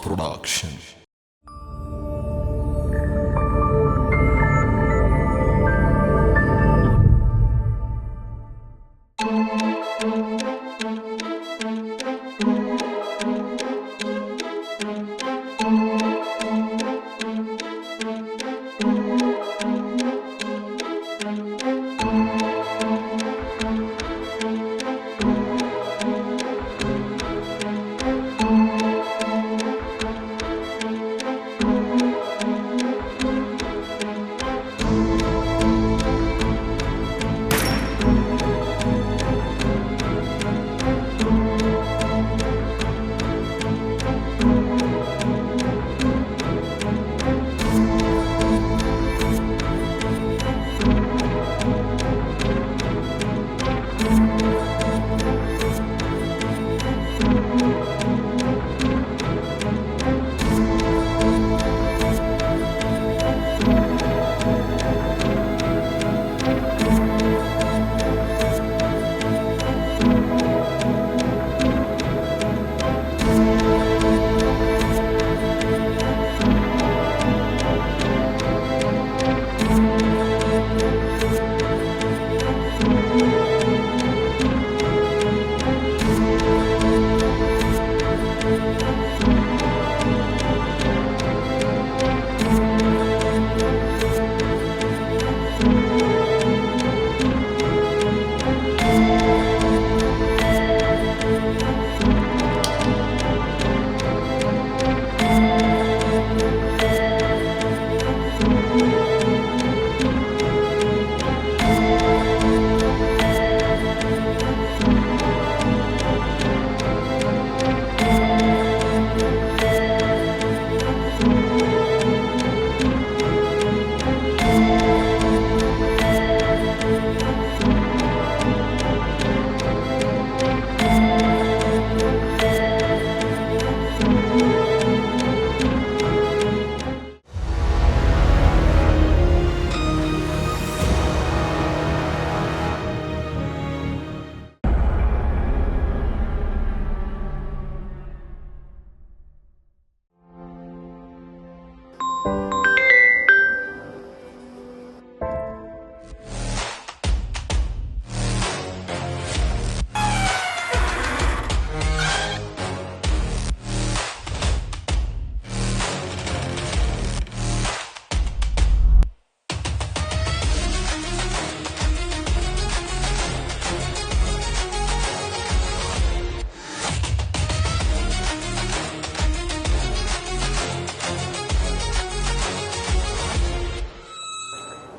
Production.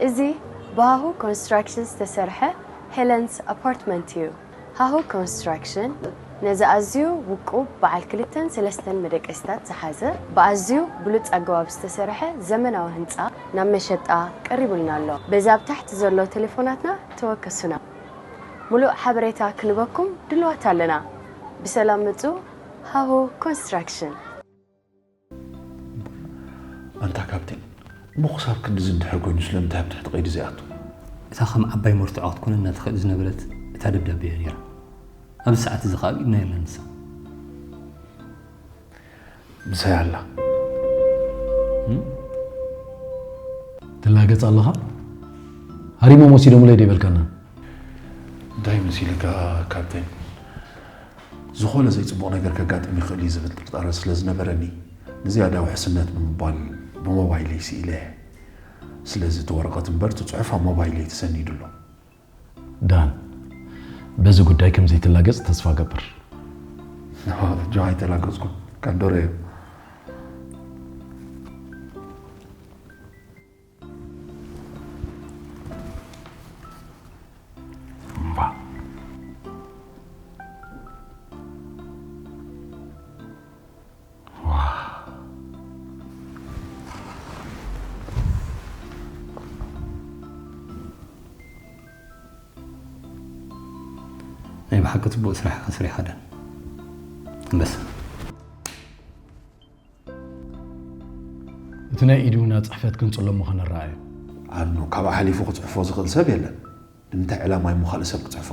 እዚ ብሃሁ ኮንስትራክሽን ዝተሰርሐ ሄለንስ ኣፓርትመንት እዩ። ሃሁ ኮንስትራክሽን ነዚ ኣዝዩ ውቁብ በዓል ክልተን ሰለስተን መደቀሲታት ዝሓዘ ብኣዝዩ ብሉጽ ኣገባብ ዝተሰርሐ ዘመናዊ ህንጻ ናብ መሸጣ ቀሪቡልና ኣሎ። በዚ ኣብ ታሕቲ ዘሎ ቴሌፎናትና ተወከሱና። ሙሉእ ሓበሬታ ክንበኩም ድልዋት ኣለና። ብሰላም ምጹ። ሃሁ ኮንስትራክሽን። ኣንታ ካፕቴን፣ እሞ ክሳብ ክንድዚ እንድሕር ኮይኑ ስለምንታይ ኣብ ትሕቲ ቀይዲ ዘይኣቱ? እታ ከም ዓባይ መርትዖ ክትኮነና ትኽእል ዝነበረት እታ ደብዳቤ እያ ነይራ። ኣብዚ ሰዓት እዚ ከኣ ኣብ ኢድና የላን ንሳ። ምሳይ ኣላ። ትላገጽ ኣለኻ? ሃሪሞም ወሲዶምለይ ዶ ይበልካና? እንታይ መሲልካ ካፕቴን? ዝኾነ ዘይጽቡቕ ነገር ከጋጥም ይኽእል እዩ ዝብል ጥርጣረ ስለ ዝነበረኒ ንዝያዳ ውሕስነት ብምባል ብሞባይለይ ስኢለ እየ። ስለዚ እቲ ወረቐት እምበር እቲ ጽሑፍ ኣብ ሞባይለይ ተሰኒዱ ኣሎ። ዳን፣ በዚ ጉዳይ ከም ዘይትላገጽ ተስፋ እገብር። ጆ ኣይተላገጽኩን። ካንዶረ እዮም። ናይ ብሓቂ ጽቡቕ ስራሕ ኢኻ ሰሪሓ ዳን። ኣንበሳ። እቲ ናይ ኢዱና ጽሕፈት ግን ጽለሞ ከነረኣዮ። ኣኖ፣ ካብኣ ሓሊፉ ክጽሕፎ ዝኽእል ሰብ የለን። ንምንታይ ዕላማ እሞ ካልእ ሰብ ክጽሕፎ?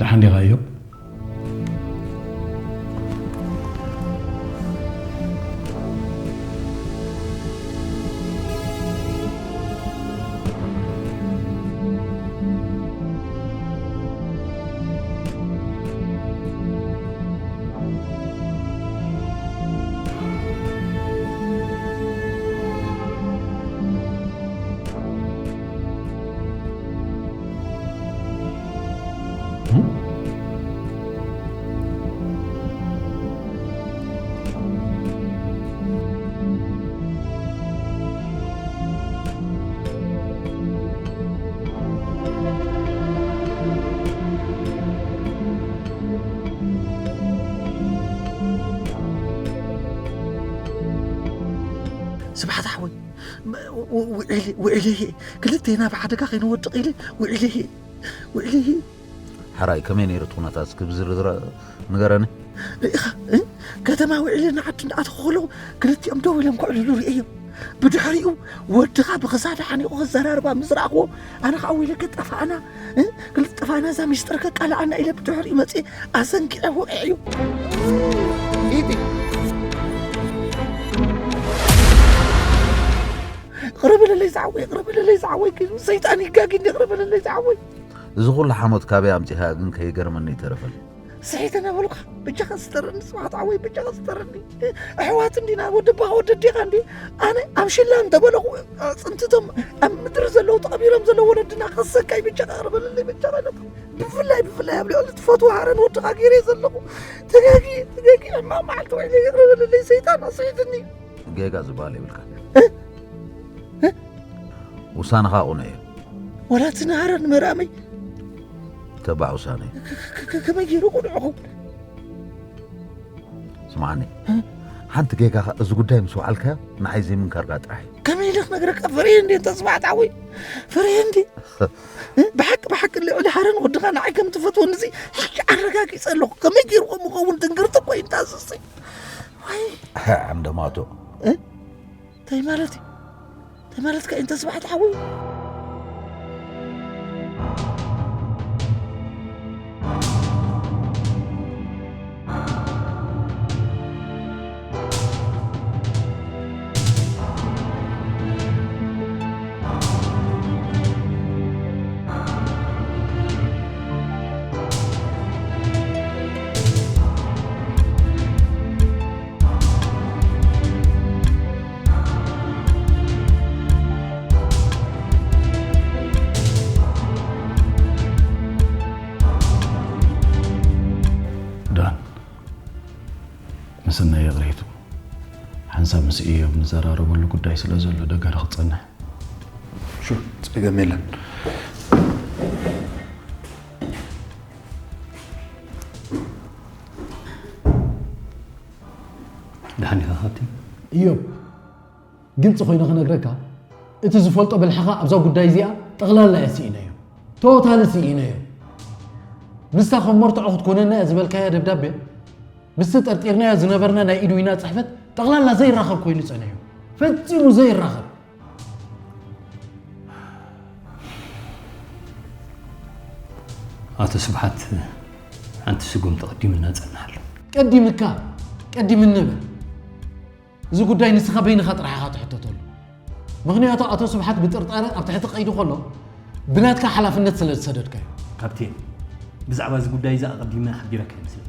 ደሓን ዲኻ እዮብ? ስብሓት ሓወይ፣ ም-፣ ው-፣ ው-፣ ውዒለ፣ ውዒለ፣ ክልቴና ብሓደጋ ከይንወድቕ ኢለ፣ ውዒለ፣ ውዒለ። ሕራይ ከመይ ነይሩ እቲ ኩነታት እስኪ ብዝርዝር ንገረኒ። ርኢኻ፣ እ? ከተማ ውዒለ ንዓዲ እንዳኣተኹ ከለዉ ክልቲኦም ደው ኢሎም ከዕልሉ ርእዮም። ብድሕሪኡ ወድኻ ብኽሳድ ሓኒቑ ክዘራርባ ምስ ረኣኽዎ፣ ኣነ ኸዓ ወይለከ ጠፋእና፣ እ? ክልተ ጠፋእና እዛ ሚስጥር ከቃልዓና ኢለ ብድሕሪኡ መፅየ ኣሰንኪዐ ውዒዐ እዩ። ኢቲ። ይቕረ በለለይ ዝዓወይ፣ ይቕረ በለለይ ዝዓወይ፣ ሰይጣን ይጋጊኒ፣ ይቕረ በለለይ ዝዓወይ። እዚ ኩሉ ሓሞት ካበይ ኣምጺኻ ግን ከይገርመኒ ይተረፈል። ስሒተ ነበልኳ፣ ብጃኻ ስተረኒ፣ ስብሓት ዓወይ፣ ብጃኻ ስተረኒ። ኣሕዋት እንዲና፣ ወዲ ኣቦኻ ወዲ ኣዴኻ እንዲ። ኣነ ኣብ ሽላ እንተበለኹ፣ ኣጽንትቶም ኣብ ምድሪ ዘለዉ ተቐቢሮም ዘለዉ ወለድና ከሰካይ ብጃኻ ይቕረ በለለይ፣ ብጃኻ ኢለካ። ብፍላይ፣ ብፍላይ ኣብ ልዕሊ ትፈትዎ ሃረን ወድኻ ገይረ ዘለኹ። ተጋጊ፣ ተጋጊ፣ ሕማቕ መዓልቲ ውዒለ ይቕረ በለለይ፣ ሰይጣን ኣስሒትኒ። ጌጋ ዝበሃል የብልካ። እ? እ? ውሳነኻ ቅኑዕ እዩ። ወላ እቲ ንሃረን መራመይ። ተባዕ ውሳነ እዩ። ከ-፣ ከ-፣ ከ-፣ ከመይ ገይሩ ቅኑዕ ኹን? ስምዓኒ። እ? ሓንቲ ጌጋኻ እዚ ጉዳይ ምስ ወዓልካዮ ንዓይ ዘይምንካርካ ጥራሕ እዩ። ከመይ ኢለ ክነግረካ? ፈርየ እንዴ እንተ ስብሓት ዓወይ? ፈርየ እንዴ? እ? ብሓቂ፣ ብሓቂ ልዕሊ ሃረን ወድኻ ንዓይ ከም ትፈትወኒ እዚ ሕጂ ኣረጋጊጸ ኣለኹ። ከመይ ገይሩ ከምኡ ክኸውን? ትንግርቲ እኮ እዩ እንታ እሱሲ። ወይ። ዓንደማቶ። እ? እንታይ ማለት እዩ? እንታይ ማለትካ እዩ? እንተ ስብሓት ሓወይ? ዳን፣ ምስናይ ይቕሬቱ ሓንሳብ ምስ እዮብ ንዘራረበሉ ጉዳይ ስለ ዘሎ ደገረ ክጸንሕ። ሹር፣ ጸገም የለን። ደሓን ኢኻ ካብቲ? እዮብ፣ ግልጺ ኮይነ ክነግረካ፣ እቲ ዝፈልጦ ብልሕኻ ኣብዛ ጉዳይ እዚኣ ጠቕላላ እየ ስኢነዮ። ቶታሊ ስኢነዮ። ምስታ ከም መርትዖ ክትኮነና እያ ዝበልካያ ደብዳቤ፣ ምስቲ ጠርጢርናዮ ዝነበርና ናይ ኢድዊና ጽሕፈት ጠቕላላ ዘይራኸብ ኮይኑ ጸኒሑ። ፈጺሙ ዘይራኸብ። ኣቶ ስብሓት፣ ሓንቲ ስጉምቲ ቀዲምና ጸንሓሉ። ቀዲምካ፣ ቀዲምኒ በል። እዚ ጉዳይ ንስኻ በይንኻ ጥራሕ ኢኻ ትሕተተሉ። ምኽንያቱ ኣቶ ስብሓት ብጥርጣረ ኣብ ትሕቲ ቀይዲ ከሎ ብናትካ ሓላፍነት ስለ ዝሰደድካዮ። ካፕቴን፣ ብዛዕባ እዚ ጉዳይ እዚ ኣቐዲመ ሓቢረካ ይመስለኒ።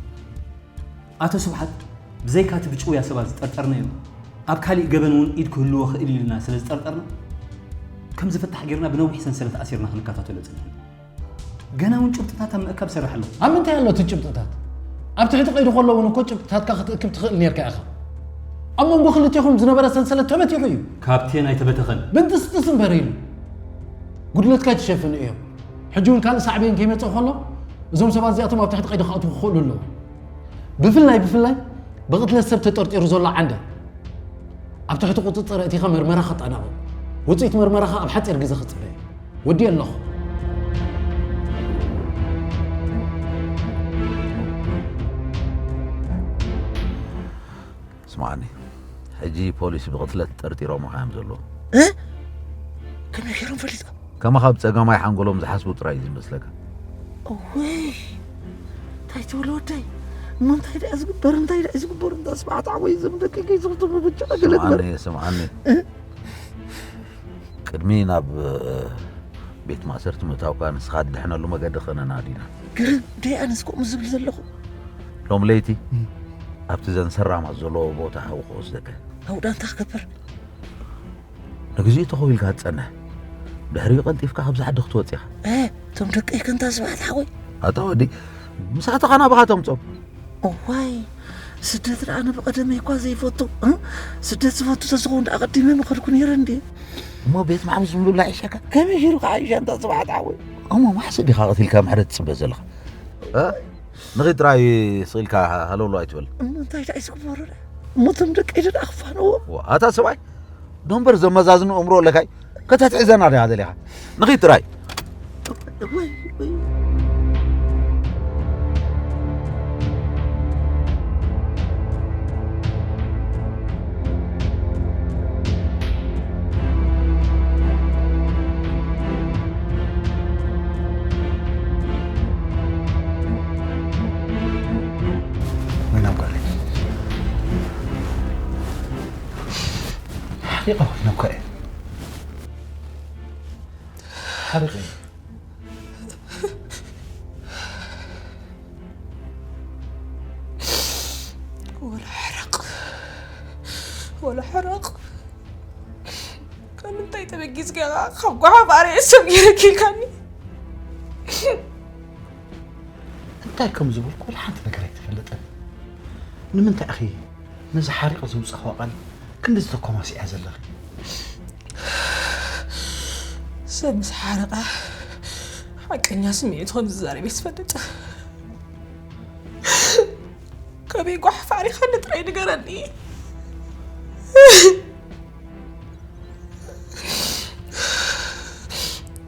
ኣቶ ስብሓት ብዘይካ እቲ ብጭውያ ሰባት ዝጠርጠርናዮ ኣብ ካሊእ ገበን እውን ኢድ ክህልዎ ክእል ኢልና ስለ ዝጠርጠርና ከም ዝፍታሕ ጌርና ብነዊሕ ሰንሰለት ኣሲርና ክንከታተሎ ጸኒሕና። ገና እውን ጭብጥታት ኣብ ምእካብ ሰርሕ ኣለኹ። ኣብ ምንታይ ኣሎ እቲ ጭብጥታት? ኣብ ትሕቲ ቀይዲ ከሎ እውን እኮ ጭብጥታትካ ክትእክብ ትኽእል ኔርካ ኢኻ። ኣብ መንጎ ክልቴኹም ዝነበረ ሰንሰለት ተበቲኹ እዩ። ካፕቴን ኣይተበተኸን። ብንጥስጥስ እምበር ኢሉ። ጉድለትካ ኣይትሸፍን እዮም። ሕጂ እውን ካልእ ሳዕቤን ከይመጽእ ከሎ እዞም ሰባት እዚኣቶም ኣብ ትሕቲ ቀይዲ ክኣትዉ ክኽእሉ ኣለዎም። ብፍላይ፣ ብፍላይ ብቕትለት ሰብ ተጠርጢሩ ዘሎ ዓንደ ኣብ ትሕቲ ቁጽጽር ኣእቲኻ መርመራ ከጠናቕቕ። ውጽኢት መርመራኻ ኣብ ሓጺር ግዜ ክጽበ እዩ። ወዲእ ኣለኹ። ስምዓኒ፣ ሕጂ ፖሊስ ብቕትለት ጠርጢሮምኻ እዮም ዘለዉ። እ? ከመይ ገይሮም ፈሊጦም? ከማኻ ብጸገማይ ሓንጎሎም ዝሓስቡ ጥራይ እዩ ዝመስለካ። እወይ፣ ወለወደይ፣ እሞ እንታይ ደኣ ዝግበር፣ እንታይ ደኣ ዝግበር፣ እንዳ ስብሓት ሓወይ፣ እዞም ደቂ ከይዝኽትሙ ብቻ ገለ ግበር። ስምዓኒ፣ ስምዓኒ። እ? ቅድሚ ናብ፣ እ፣ ቤት ማእሰርቲ ምእታውካ ንስኻ ትድሕነሉ መገዲ ክነናዲ ኢና። ግርም፣ ደይ ኣነስ ከምኡ ዝብል ዘለኹ። ሎም ለይቲ እም። ኣብቲ ዘንሰራማት ዘለዎ ቦታ ሓዊ ክወስደካ። ኣብኡ ደኣ እንታይ ክገብር? ንግዚኡ ተኸዊልካ ትጸንሕ። ድሕሪኡ ቀልጢፍካ ካብዚ ዓዲ ክትወጽእ ኢኻ። እ፣ እቶም ደቀይ ከንታ ስብሓት ሓወይ። ኣታ ወዲ፣ ምሳእትኻ ናባኻ ተምጾም። እዋይ፣ ስደት ደኣ ኣነ ብቐደመይ እኳ ዘይፈቱ፣ እ? ስደት ዝፈቱ ተዝኸውን ደኣ ኣቐዲመ ምኸድኩ ነይረ እንድየ። እሞ ቤት ማሕቡስ ምብላዕ ይሸካ? ከመይ ገይሩ ክዓይሽ ኣንታ ስብሓት ሓወይ? እሞ ማሕሰ ዲኻ ቀቲልካ ምሕረት ትጽበ ዘለኻ? እ? ንኺድ ጥራይ ስቕ ኢልካ ሃለውሎ ኣይትበል። እሞ እንታይ ደኣ እዩ ዝግበሩ ደኣ? እሞ እቶም ደቀይ ደኣ ክፋንዎም? ዋ፣ ኣታ ሰብኣይ፣ ዶ እምበር ዘመዛዝን ኣእምሮ ኣለካይ? ከተትሕዘና ዲኻ ደሊኻ? ንኺድ ጥራይ። ወይ፣ ወይ። ወይና ጓለይ። ሓሪቐ ወይና እኮ እየ። ሓሪቐ እየ። ወላ ሕረቕ፣ ወላ ሕረቕ። ካብ ምንታይ ተበጊስካ ኢኻ ካብ ጓሓፍ ኣርየ ሰብ ገይረኪ ኢልካኒ? እንታይ ከም ዝበልኩ ወላ ሓንቲ ነገር ኣይተፈለጠን። ንምንታይ ኢኺ ነዚ ሓሪቐ ዘውጻእኽዋ ቃል ክንድዚ ተኮማሲዐ ዘለኺ? ሰብ ምስ ሓረቐ ሓቀኛ ስምዒቱ ከም ዝዛረብ እየ ዝፈልጥ። ከመይ ጓሓፍ ኣሪኻኒ ጥራይ ንገረኒ።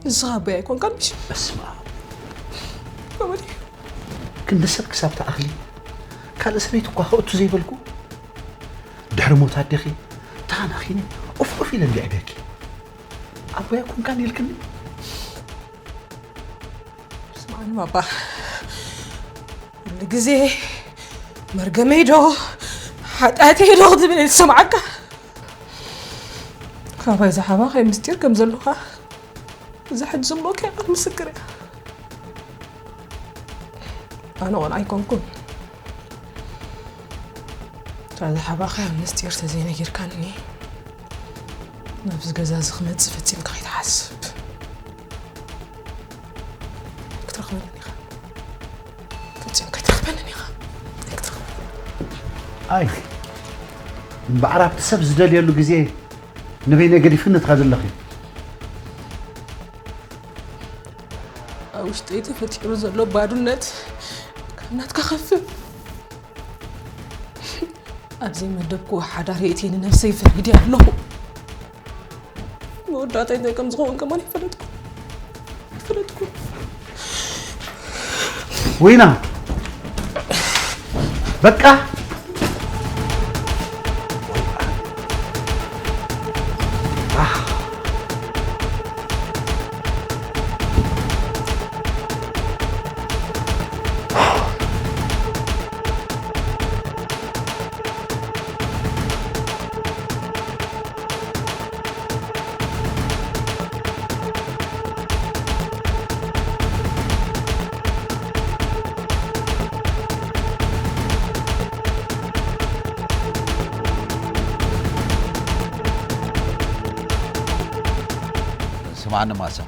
ንስኻ ኣቦይ ኣይኮንካን ምሽ? በስመ ኣብ። ከመይ? ክንዲ ሰብ ክሳብ ትኣኽሊ ካልእ ሰበይቲ እኳ ከእቱ ዘይበልኩ፣ ድሕሪ ሞት ኣዴኺ ተሃናኺነ ኡፍ ኡፍ ኢለ እንዲዐ ቤኪ። ኣቦይ ኣይኮንካን ኢልክኒ? ስምዓኒ ባባ፣ ኩሉ ግዜ መርገመይ ዶ ሓጢኣተይ ዶ ክትብል እየ ዝሰምዓካ። ካባይ ዝሓባኸ ምስጢር ከም ዘለኻ እዛ ሕጂ ዝብሎ ከይቐር ምስክር እያ። ኣነ ቆልዓ ኣይኮንኩን። እታ ዝሓባኸ ምስጢር ተዘይነጊርካኒ ናብዚ ገዛ እዚ ክመጽእ ፈጺምካ ከይትሓስብ። ክትረኽበኒ ኢኻ። ፈጺምካ ኣይትረኽበንን ኢኻ። ኣይክትረኽበኒ። ኣይ፣ እምበኣር ኣብቲ ሰብ ዝደልየሉ ግዜ ንበይነይ ገዲፍኒ ትኸዲ ኣለኺ። ኣብ ውሽጠይ ተፈጢሩ ዘሎ ባዶነት ካብ ናትካ ከፍእ። ኣብ ዘይመደብክዎ ሓዳር የእትየኒ ነብሰይ ፈሪደ ኣለኹ። መወዳእታ እንታይ ከም ዝኸውን ከማን ኣይፈለጥኩ። ኣይፈለጥኩ። ወይና፣ በቃ። ስምዓኒ ማሳ፣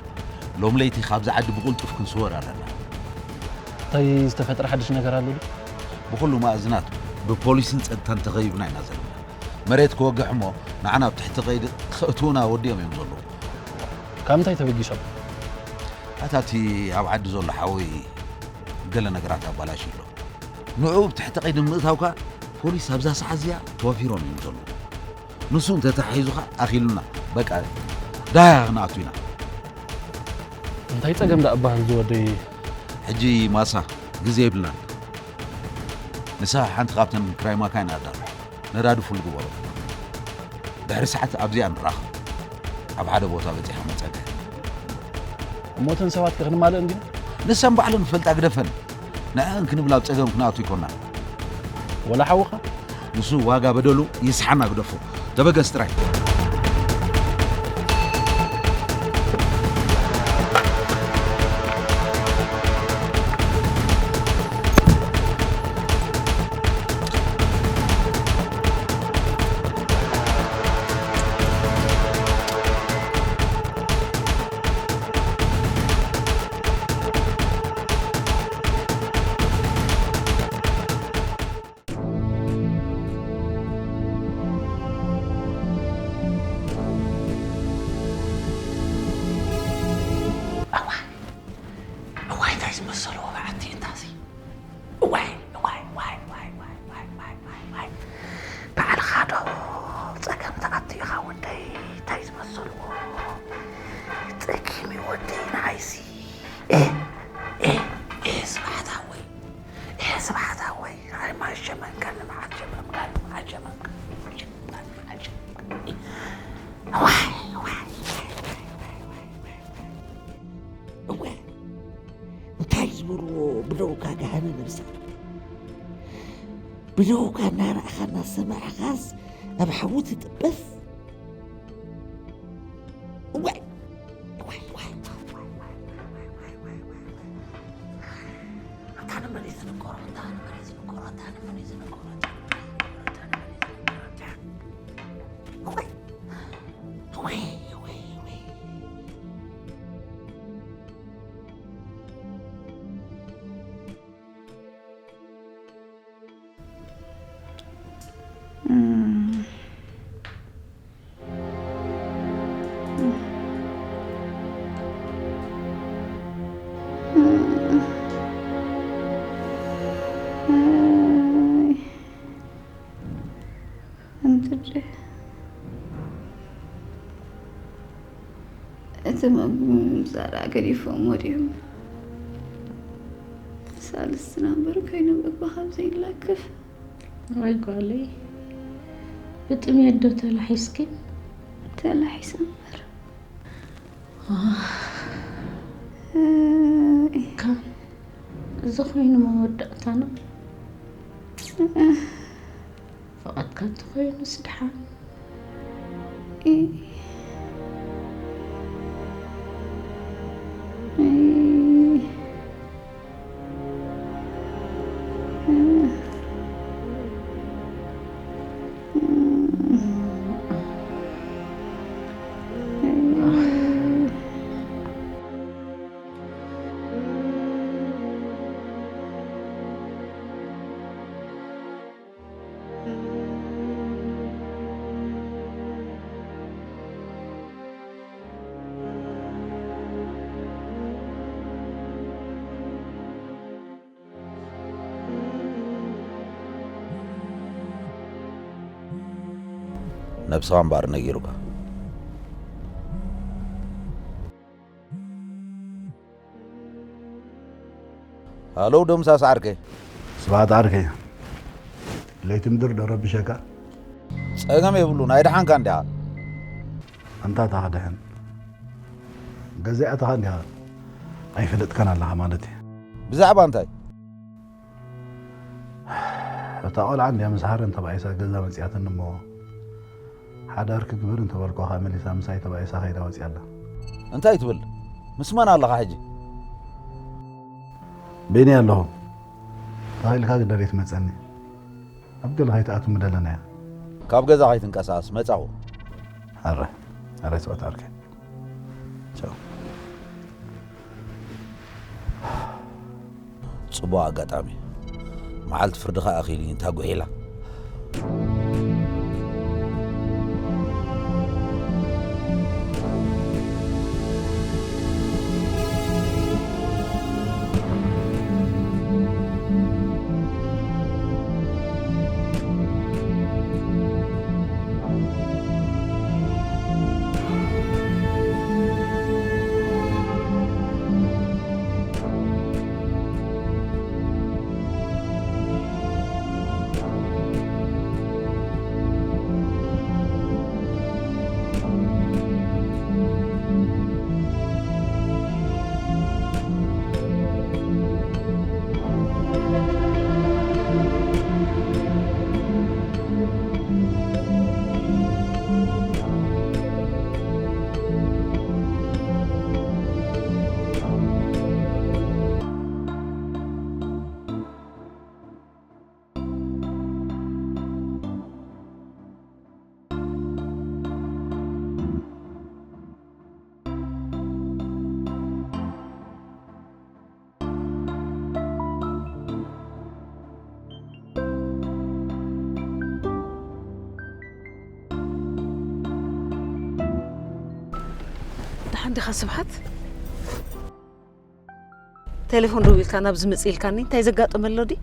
ሎም ለይቲ ካብዚ ዓዲ ብቕልጡፍ ክንስወር ኣለና። እንታይ ዝተፈጥረ ሓድሽ ነገር ኣሎ ድዩ? ብኹሉ ማእዝናት ብፖሊስን ጸጥታን ተኸቢብና ኢና ዘለና። መሬት ክወግሕ እሞ ንዓና ኣብ ትሕቲ ቀይዲ ከእትዉና ወዲኦም እዮም ዘለዉ። ካብ ምንታይ ተበጊሶም? ኣታ እቲ ኣብ ዓዲ ዘሎ ሓወይ ገለ ነገራት ኣባላሽ ኣሎ። ንዕኡ ብትሕቲ ቀይዲ ንምእታውካ ፖሊስ ኣብዛ ሰዓት እዚኣ ተዋፊሮም እዮም ዘለዉ። ንሱ እንተተሓሒዙኻ ኣኺሉና፣ በቃ ዳያ ክንኣቱ ኢና። እንታይ ጸገም ደኣ እባህል ዝወደይ? ሕጂ ማሳ ግዜ የብልናን። ንሳ ሓንቲ ካብተን ክራይ ማካይን ኣዳሎ። ነዳዲ ፉል ግበሮ። ድሕሪ ሰዓት ኣብዚኣ ንራኸብ። ኣብ ሓደ ቦታ በጺሓ መጸካ። እሞ እተን ሰባት ከ ክንማልእ እንዲና? ንሰን ባዕለን ክፈልጣ ግደፈን። ንዕን ክንብል ኣብ ጸገም ክንኣቱ ኣይኮናን። ወላ ሓውኻ? ንሱ ዋጋ በደሉ ይስሓና ግደፎ። ተበገስ ጥራይ። እዋይ፣ እንታይ ዝመሰልዎ በዓቲ እንታሲ። እዋይ፣ እዋይ፣ እዋይ፣ እዋይ፣ እዋይ፣ እዋይ፣ እዋይ፣ እዋይ፣ እዋይ። ባዕልኻ ዶ ጸገም ትኣቱ ኢኻ ወደይ? እንታይ ዝመሰልዎ ጸጊም እዩ ወደይ ንዓይሲ። ኤ፣ ኤ፣ ኤ፣ ስብሓት ሃወይ። ኤ፣ ስብሓት ሃወይ። ኣይ፣ ማሸመንካ፣ ንመዓት ሸመምካ፣ ንመዓት ሸመምካ፣ ንመዓት ሸመምካ፣ ንመዓት ሸመምካ። እዋይ፣ እዋይ፣ እዋይ፣ እዋይ፣ እዋይ፣ እዋይ። እወ፣ እንታይ ዝበልዎ ብደውካ ገሃነ ነብሳ። ብደውካ እናረኣኻ እናሰማዕኻስ ኣብ ሓዊ ትጥበስ። እወ፣ እወ፣ እወ፣ እወ። ኣታ ንመን እዩ ዝንገሮ? ኣታ ንመን እዩ ዝንገሮ? ኣታ ንመን እዩ ዝንገሮ? ኣታ ንመን እዩ ዝንገሮ? ኣታ ንመን እዩ ዝንገሮ? ኣታ። እወ፣ እወ፣ እወ፣ እወ። እቶም ኣብ ምምዛራ ገዲፎምዎ ድዮም? ሳልስትና እምበር ኮይኑ ምግቢ ካብ ዘይንለክፍ። ወይ ጓለይ፣ ብጥሜት ዶ ተላሒስኪ? ተላሒሰ እምበር። ኣይ። ካን፣ እዚ ኮይኑ መወዳእታና። ፍቓድካ እንተኾይኑስ ደሓን። ነብስኻ እምበኣር ነጊሩካ። ሃሎ ደምሳስ ዓርከይ። ስብሓት ዓርከይ፣ ለይቲ ምድሪ ዶ ረብሸካ? ጸገም የብሉን፣ ኣይደሓንካ እንዲኻ? ኣንታ እታ ክድሕን ገዚኣትኻ እንዲኻ ኣይፈለጥካን ኣለኻ ማለት እዩ። ብዛዕባ እንታይ? እታ ቆልዓ እንድያ ምስ ሃረን ተባኢሳ ገዛ መጺኣትኒ እሞ፣ ሓዳር ክግበር እንተበልኩኻ መሊሳ ምሳይ ተባኢሳ ከይዳ ወጺኣ ኣላ። እንታይ ትብል? ምስ መን ኣለኻ ሕጂ? በይነይ ኣለኹ። ተኻኢልካ ግደር ትመጸኒ። ኣብ ገለ ከይትኣቱ ምደለናያ። ካብ ገዛ ከይትንቀሳቐስ መጻኹ። ኣረ፣ ኣረ፣ ስብኣት ዓርከይ። ቻው። ጽቡቕ ኣጋጣሚ። መዓልቲ ፍርድኻ ኣኺሉ እዩ፣ እንታ ጉሒላ። ደሓን ዲኻ ስብሓት? ቴሌፎን ደዊልካ ናብዚ ምጽእ ኢልካኒ፣ እንታይ ዘጋጠመ ኣሎ ድዩ?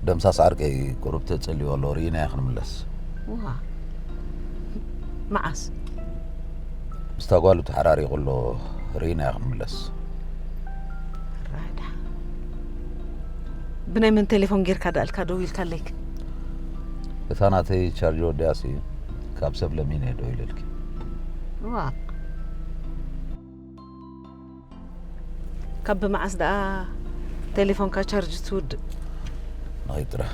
ደምሳስ ዓርከይ ቁሩብ ተጸልዩ ኣሎ፣ ርኢናዮ ክንምለስ። ዋ፣ መዓስ? ምስታ ጓሉ ተሓራሪቑ ኣሎ፣ ርኢናዮ ክንምለስ። ራዳ። ብናይ መን ቴሌፎን ጌርካ ደኣልካ ደዊልካለይ? እታ ናተይ ቻርጅ ወዲኣሲ፣ ካብ ሰብ ለሚነ እየ ደዊለልኪ። ዋ። ካብ ብመዓስ ደኣ ቴሌፎንካ ቻርጅ ትውድእ? ንኸይድ ጥራሕ።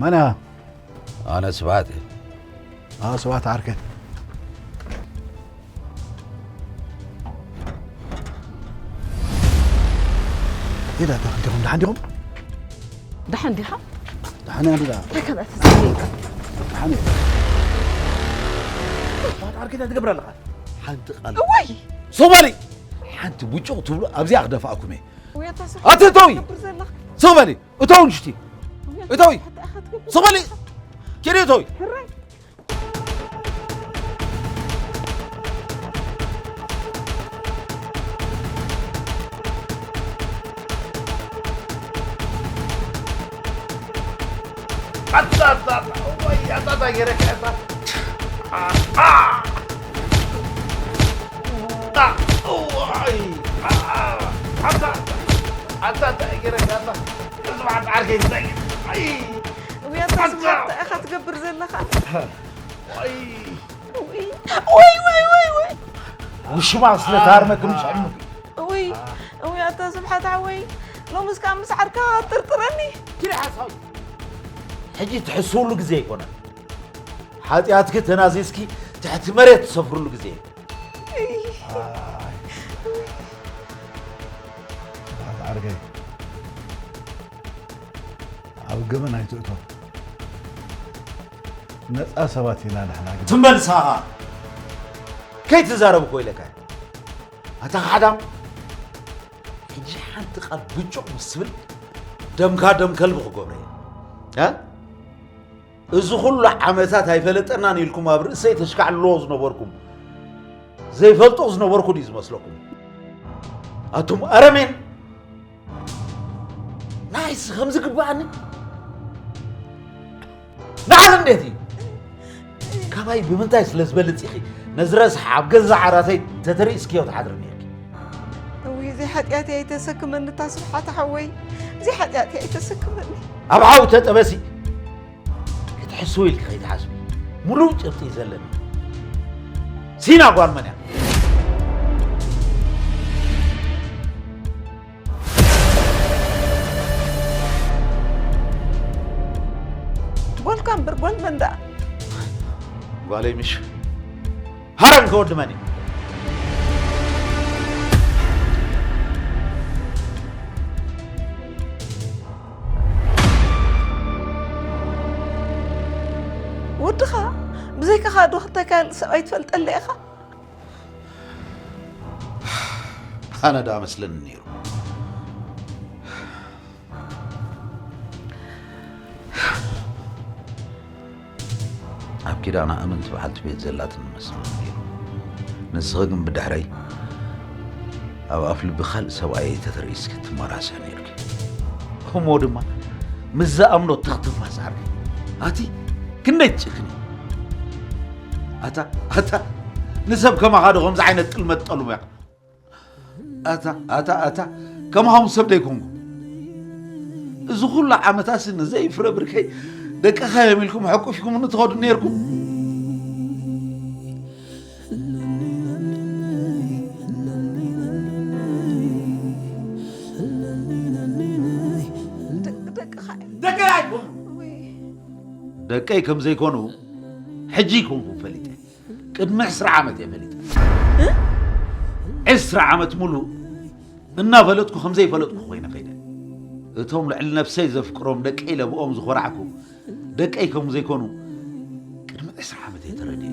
መን ኢኻ? ኣነ ስብሓት እየ። ኣዎ፣ ስብሓት ዓርከይ። ኢዳ፣ ደሓን ዲኹም? ደሓን ዲኹም? ደሓን ዲኻ? ደሓን እያ፣ እንድዳ። እንታይ ካልኣት ተዘይካ? ደሓን እየ። ስብሓት ዓርከይ፣ እንታይ ትገብር ኣለኻ? ሓንቲ ቃል። እዋይ! ሶማሊ! ሓንቲ ብጭቕ ትብሉ ኣብዚኣ ክደፋእኩም እየ። ውያታ ስራሕ ኣቲ እተዊ! ትገብር ዘለኻ? ሶማሊ! እተው ንሽቲ! ውያታ እተዊ! ስራሕ ትገብር ስቕ በሊ! ዘለኻ? ኬዲ እተዊ! ሕራይ! ኣታ፣ ኣታ፣ ኣታ፣ ወይ፣ ኣታ፣ ኣታ፣ ገይረካ፣ ኣታ። ኣ፣ ኣ። ኣ፣ እዋይ። ኣ፣ ኣታ፣ ኣታ፣ ኣታ፣ ገይረካ፣ ኣታ። ስብሓት ዓርከይ፣ እንታይ? ኣይ። ውያታ ኣታ። ስብሓት፣ እንታይ ኢኻ ትገብር ዘለኻ? ኣይ። ውይ፣ ውይ፣ ውይ፣ ውይ። ውሽማ ስለ ታርመ ክምሽ ዕምቅ። ውይ፣ ውይ፣ ኣታ ስብሓት ሓወይ፣ ሎምስ ከኣ ምስ ዓርካ ኣጥርጥረኒ። ኪዲ ሓሳዊ። ሕጂ ትሕስውሉ ግዜ ኣይኮነን። ሓጢኣትኪ ተናዚዝኪ ትሕቲ መሬት ትሰፍርሉ ግዜ። ኣይ። ስብሓት ዓርከይ፣ ኣብ ገበን ኣይትእቶ። ነጻ ሰባት ኢና ንሕና ግን። ትመልሳኻ ከይትዛረብ እኮ ኢለካ። ኣታ ካሕዳም፣ ሕጂ ሓንቲ ቃል ብጩቕ ምስ ትብል ደምካ ደም ከልቢ ክገብሮ እየ። እ? እዚ ኩሉ ዓመታት ኣይፈለጠናን ኢልኩም ኣብ ርእሰይ ተሽካዕልዎ ዝነበርኩም፣ ዘይፈልጦ ዝነበርኩ ድዩ ዝመስለኩም? ኣቱም ኣረሜን! ንዓይስ ከም ዝግብኣኒ ንዓል እንዴት እዩ? ካባይ ብምንታይ ስለ ዝበልጽ ኢኺ ነዚ ረስሓ ኣብ ገዛ ዓራተይ ተተሪእስክዮ ትሓድሪ ነርኪ? እውይ፣ እዚ ሓጢኣተይ ኣይተሰክመኒ፣ እታ ስብሓት ሓወይ፣ እዚ ሓጢኣተይ ኣይተሰክመኒ። ኣብ ሓዊ ተጠበሲ። ክትሕስዊ ኢልኪ ከይትሓስቢ። ሙሉእ ጭብጢ እዩ ዘለኒ። ሲና ጓል መን እያ? ጓልካ እምበር ጓል መን ደኣ? ጓለይ ምሽ። ኣረን ከወዲ መን እዩ? ወድኻ ብዘይካኻ ዶ ክተካል ሰብኣይ ትፈልጠለ ኢኻ? ኣነ ደኣ መስለኒ ነይሩ። ኣብ ኪዳና እምንቲ በዓልቲ ቤት ዘላትኒ መስለኒ ነይሩ። ንስኺ ግን ብድሕረይ ኣብ ኣፍ ልቢ ካልእ ሰብኣይ ተተርእይስ ክትመራሰ ነይርኪ። እሞ ድማ ምስ ዝኣምኖ ትኽትፋስ ዓርኪ። ኣቲ ክንደይ ትጭክኒ። ኣታ ኣታ ንሰብ ከማኻ ዶ ከምዚ ዓይነት ጥልመት ጠልሙ እያ። ኣታ ኣታ ኣታ ከማኹም ሰብ ደይኮንኩ። እዚ ኩሉ ዓመታሲ ንዘይፍረ ብርከይ ደቅኻ እዮም ኢልኩም ሕቁፍኩም ንትኸዱ ነይርኩም። ደቅኻ ደቀይ ኣይኮኑ። ደቀይ ከም ዘይኮኑ ሕጂ ይኮንኩም ፈሊጠ። ቅድሚ ዕስራ ዓመት እየ ፈሊጠ። ዕስራ ዓመት ሙሉ እናፈለጥኩ ከም ዘይፈለጥኩ ኮይነ ከይደ። እቶም ልዕሊ ነፍሰይ ዘፍቅሮም ደቀይ ለብኦም ዝኾራዕኩ ደቀይ ከም ዘይኮኑ ቅድሚ ዕስራ ዓመት እየ ተረዲኤ።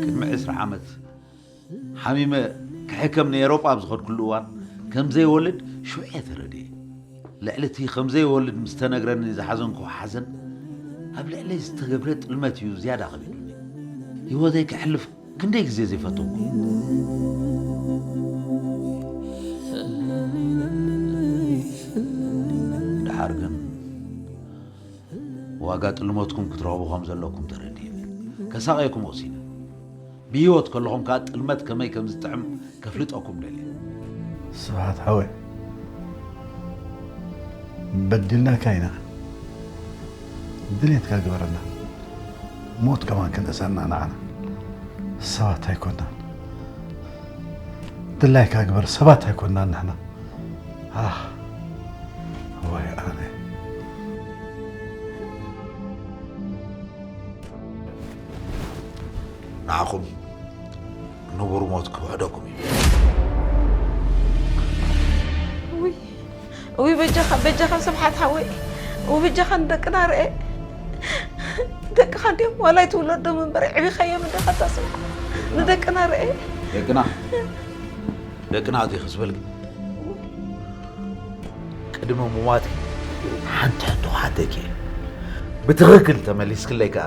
ቅድሚ ዕስራ ዓመት ሓሚመ ክሕከም ንኤሮጳ ኣብ ዝኸድኩሉ እዋን ከም ዘይወልድ ሽዑ እየ ተረዲኤ። ልዕሊ እቲ ከም ዘይወልድ ምስ ተነግረኒ ዝሓዘንኩ ሓዘን ኣብ ልዕለይ ዝተገብረ ጥልመት እዩ ዝያዳ ከቢዱኒ። ህይወተይ ከሕልፍ ክንደይ ግዜ ዘይፈተንኩ። ደሓር ግን ዋጋ ጥልመትኩም ክትረኽቡ ከም ዘለኩም ተረዲእኒ። ከሳቕየኩም ወሲነ። ብህይወት ከለኹም ከኣ ጥልመት ከመይ ከም ዝጥዕም ከፍልጠኩም ደልየ። ስብሓት ሓወይ፣ በዲልናካ ኢና። ድሌትካ ግበረና። ሞት ከማን ክነእሰና ንዓና ሰባት ኣይኮናን። ድላይካ ግበር፣ ሰባት ኣይኮናን ንሕና። ኣህ፣ ወይ ኣነ። ንዓኹም ንቡር ሞት ክውሕደኩም እዩ። ውይ ውይ በጃኻ በጃኻ ስብሓት ሓወይ፣ ውይ በጃኻ ንደቅና ርኤ። ደቅኻ እንዲዮም ዋላ ኣይትውለዶም እምበር ዕቢኻዮም እንዲኻ እታ ስብሓት። ንደቅና ርኤ። ደቅና ደቅና ኣትዩ ክስበልኪ ቅድሚ ምሟትኪ ሓንቲ ሕቶ ክሓተኪ እየ። ብትኽክል ተመሊስክለይ ከኣ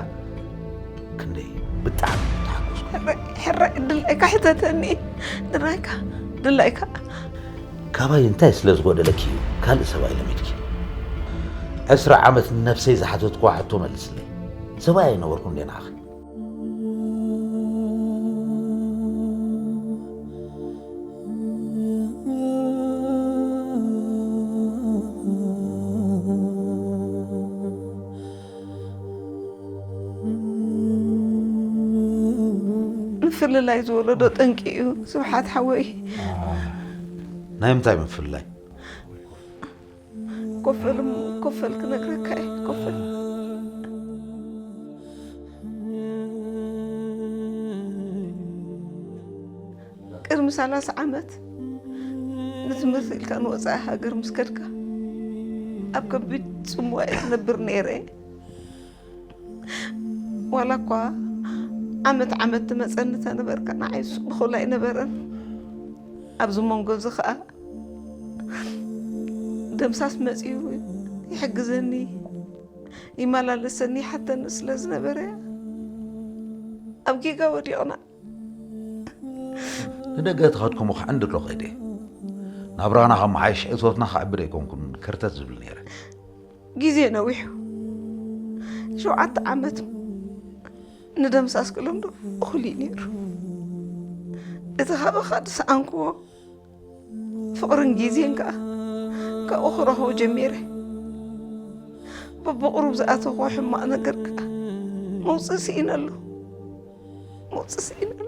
ክንደይ ብጣዕሚ ምተሓጎስኩ። ሕራይ ድላይካ ሕተተኒ። ድላይካ ድላይካ። ካባይ እንታይ ስለ ዝጎደለኪ እዩ ካልእ ሰብኣይ ለሚድኪ? ዕስራ ዓመት ንነብሰይ ዝሓተትኩዋ ሕቶ መልስለይ። ሰብኣይ ኣይነበርኩን እንዴ ንዓኺ? ምፍልላይ ዝወለዶ ጠንቂ እዩ ስብሓት ሓወይ። ናይ ምንታይ ምፍልላይ? ኮፈል እሞ ኮፈል ክነግረካ እየ ኮፈል። ቅድሚ ሰላሳ ዓመት ንትምህርቲ ኢልካ ንወፃኢ ሃገር ምስ ከድካ ኣብ ከቢድ ፅምዋ እየ ዝነብር ነይረ። ዋላ እኳ ዓመት ዓመት ትመፀኒ ተነበርካ ንዓይ ብኹል ኣይነበረን። ኣብዚ መንጎ እዚ ከዓ ደምሳስ መፅዩ ይሕግዘኒ ይመላለሰኒ ይሓተኒ ስለ ዝነበረ ኣብ ጌጋ ወዲቕና። ንደገ ተኸድኩሞ ክዕንድሎ ከይደ ናብራና ከመሓይሽ እቶትና ክዕብድ ኣይኮንኩን ከርተት ዝብል ነይረ። ግዜ ነዊሑ ሸውዓተ ዓመት ንደምሳስ ክለምዶ እኹል እዩ ነይሩ። እቲ ካባኻ ዝሰኣንክዎ ፍቕርን ግዜን ከኣ ካብኡ ክረኽቦ ጀሚረ። በብቕሩብ ዝኣተኽዎ ሕማቕ ነገር ከኣ መውፅኢ ስኢነሉ። መውፅኢ ስኢነሉ።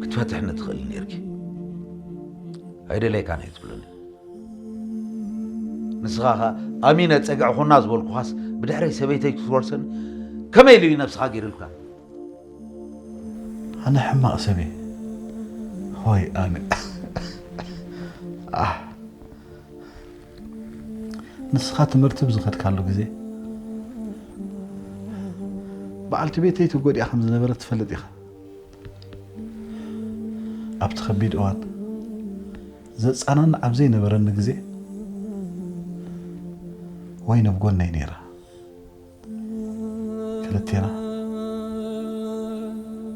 ክትፈትሕኒ ትኽእል ነርኪ። ኣይደለይካን እየ ትብለኒ። ንስኻ ኸኣ ኣሚነ ጸግዒ ኹና ዝበልኩኻስ ብድሕረይ ሰበይተይ ክትወርሰኒ ከመይ ኢሉ እዩ ነብስኻ ገይሩልካ? ኣነ ሕማቕ ሰብ እየ። ሆይ ኣነ። ኣህ። ንስኻ ትምህርቲ ብዝኸድካሉ ግዜ በዓልቲ ቤተይ ትጎድኣ ከም ዝነበረት ትፈልጥ ኢኻ። ኣብቲ ከቢድ እዋን ዘጻናንዕ ኣብ ዘይነበረኒ ግዜ ወይኒ ኣብ ጎነይ ነይራ። ክልቴና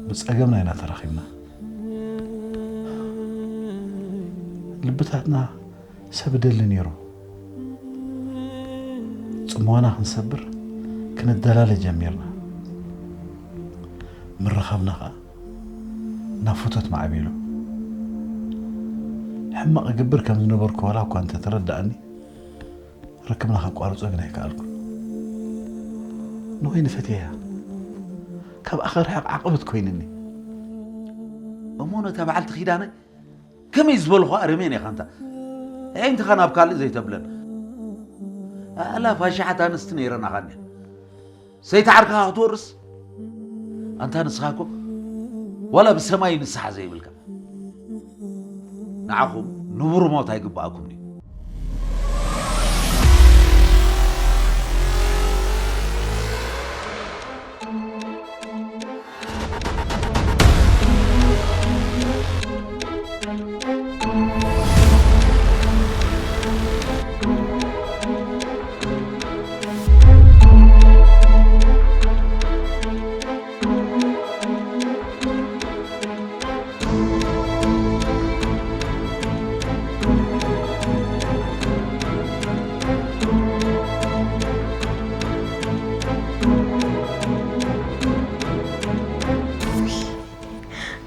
ብጸገምና ኢና ተራኺብና። ልብታትና ሰብ ደሊ ነይሩ። ጽምዋና ክንሰብር ክንደላለ ጀሚርና። ምርኻብና ኸኣ ናብ ፍቶት ማዕቢሉ። ሕማቕ እገብር ከም ዝነበርኩ ዋላ እኳ እንተተረድኣኒ፣ ርክብና ከቋርጾ ግን ኣይከኣልኩን። ንወይኒ ፈትየያ። ካብኣ ክርሕቕ ዓቕበት ኮይንኒ። እሞ ነታ በዓልቲ ኪዳነ ከመይ ዝበልኹ ኣረሜን ኢኻ እንታ። ኣዒንትኻ ናብ ካልእ ዘይተብለን። ኣእላፍ ኣሽሓት ኣንስቲ ነይረናኻ እንድየን። ሰይቲ ዓርክኻ ክትወርስ? ኣንታ ንስኻ እኮ ዋላ ብሰማይ ንስሓ ዘይብልካ። ንዓኹም ንቡር ሞት ኣይግብኣኩምን እዩ።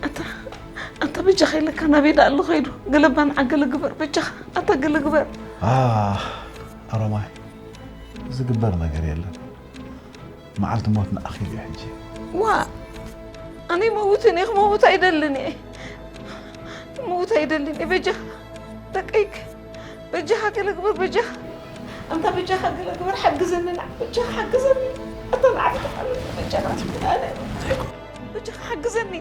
ኣታ ኣታ በጃኻ ኢለካ ናበይ ደኣ ኣሎ ከይዱ? ገለባ ንዓ ገለ ግበር በጃኻ። ኣታ ገለ ግበር። ኣሮማይ ዝግበር ነገር የለን። መዓልቲ ሞትና ኣኺሉ እዩ ሕጂ። ዋ ኣነ ይመውትን እየ፣ ክመውት ኣይደልን እየ። ክመውት ኣይደልን እየ። በጃኻ ደቀይክ በጃኻ ገለ ግበር በጃኻ። ኣንታ በጃኻ ገለ ግበር ሓግዘኒ ንዓ በጃኻ ሓግዘኒ። ኣታ ንዓ ፍትሓለኒ በጃኻ ኣነ በጃኻ ሓግዘኒ።